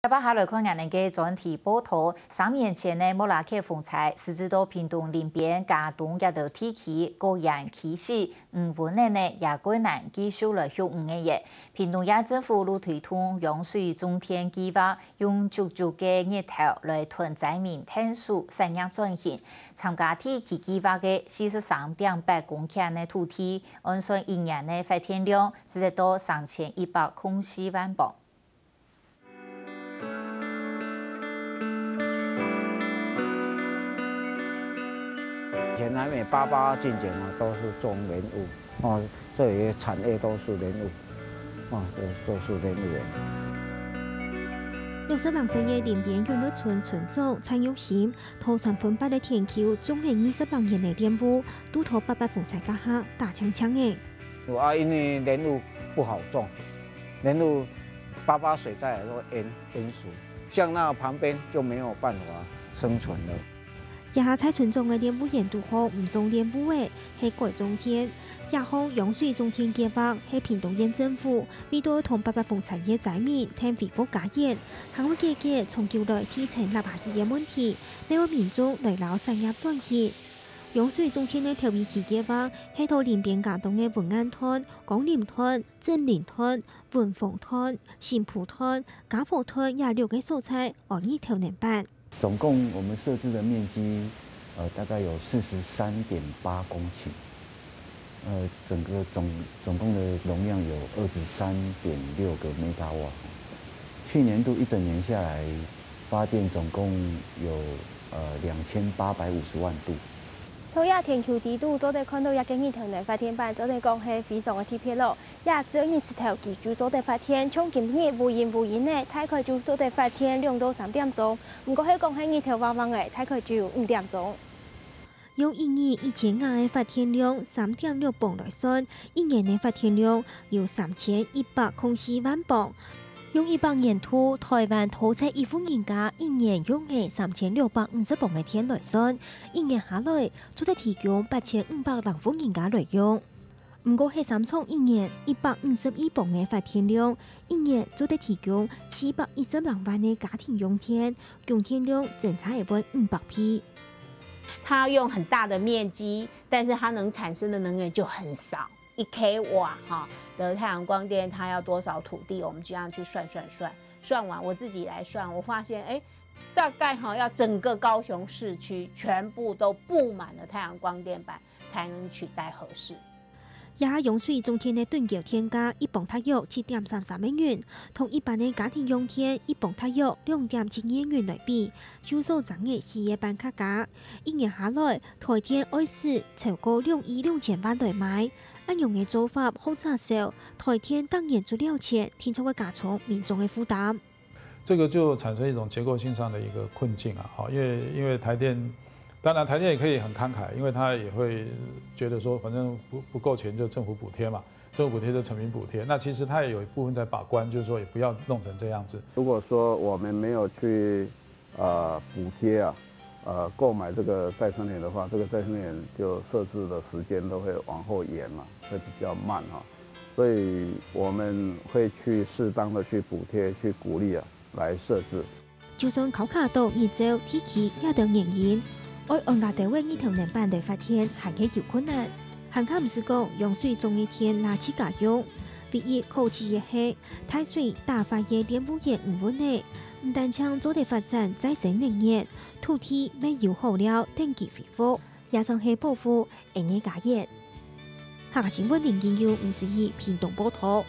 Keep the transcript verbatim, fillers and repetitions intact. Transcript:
接下來看𠊎等个專題報導。三年前呢，莫拉克風災，使得屏東林邊、佳冬這兜地區，高原、溪水、魚塭仔呢，也較難繼續來畜魚仔了。屏東縣政府就推動養水種田計畫，用足足个日頭來同災民𢯭手產業轉型。參加第一期計畫个四十三點八公頃个土地，按算一年个發電量，就達到三千一百空四萬磅。 以前南美八八近前呢，都是种莲雾，哦，这里的产业都是莲雾，哦，都，都是莲雾园。六十零歲个林邊永樂村村長蔡玉興，在三分半个田坵種了二十零年个蓮霧，堵到八八風災該下打青青了。 啊，因为莲霧不好种，莲霧八八水災的时候淹，淹水，像那旁边就没有办法生存了。這下蔡村長个蓮霧園堵好毋種蓮霧了，係改種田。這項養水種田計畫係屏東縣政府為著同八八風產業災民𢯭恢復家園，還會解決長久來地層塌下去个問題，也為民眾來摎產業轉型。 養水種田个頭一期計畫，係在林邊佳冬个文安段、江林段、鎮林段、文峰段、新埔段、嘉禾段這六个所在，安日頭能辦。总共我们设置的面积，呃，大概有四十三点八公顷，呃，整个总，总共的容量有二十三点六个 megawatt。去年度一整年下来，发电总共有，呃，两千八百五十万度。 在這田坵底肚做得看著這个日頭能發電板，做得講係非常个特別囉。這只要日時頭佢就做得發電，像今日烏陰烏陰仔，大概就做得發電兩到三點鐘。毋過係講係日頭橫橫仔，大概就有五點鐘。用一日一千瓦个發電量，三點六磅來算，一年个發電量有三千一百空四萬磅。 用一百年度臺灣頭一戶人家一年用个三千六百五十磅个電來算，一年下來，做得提供八千五百零戶人家來用。毋過係三廠一年一百五十億磅个發電量，一年做得提供四百一十零萬个家庭用電，供電量增加會分五百倍。它用很大的面积，但是它能产生的能源就很少。 一k瓦哈的太阳光电，它要多少土地？我们这样去算算算，算完我自己来算，我发现，哎，大概哈要整个高雄市区全部都布满了太阳光电板，才能取代核四。這下用水種田个躉繳電價一磅大約七點三三美元，同一般个家庭用電一磅大約兩點七美元來比，就少爭个四个半較加。一年下來，台電愛使超過兩億兩千萬來買。 恁樣个做法，或者少，台電逐年出了錢，定著會加重民眾个負擔。这个就产生一种结构性上的一个困境啊，哈，因为，因为台电，当然台电也可以很慷慨，因为他也会觉得说，反正不，不够钱就政府补贴嘛，政府补贴就城民补贴，那其实他也有一部分在把关，就是说也不要弄成这样子。如果说我们没有去，呃，补贴啊，呃，购买这个再生能源的话，这个再生能源就设置的时间都会往后延嘛，会比较慢哈。所以我们会去适当的去补贴、去鼓励啊，来设置。就算考卡到日照、地契這兜原因，愛安該兜个日頭能板來發電還係有困難。還較毋使講用水種个田拿自家用，唯一可取个係大水打壞个蓮霧園魚塭仔，毋單淨做得發展再生能源，土地乜有好料等佢恢復，也算係保護𫣆个家園。客家新聞林金佑、吳思怡屏东報導。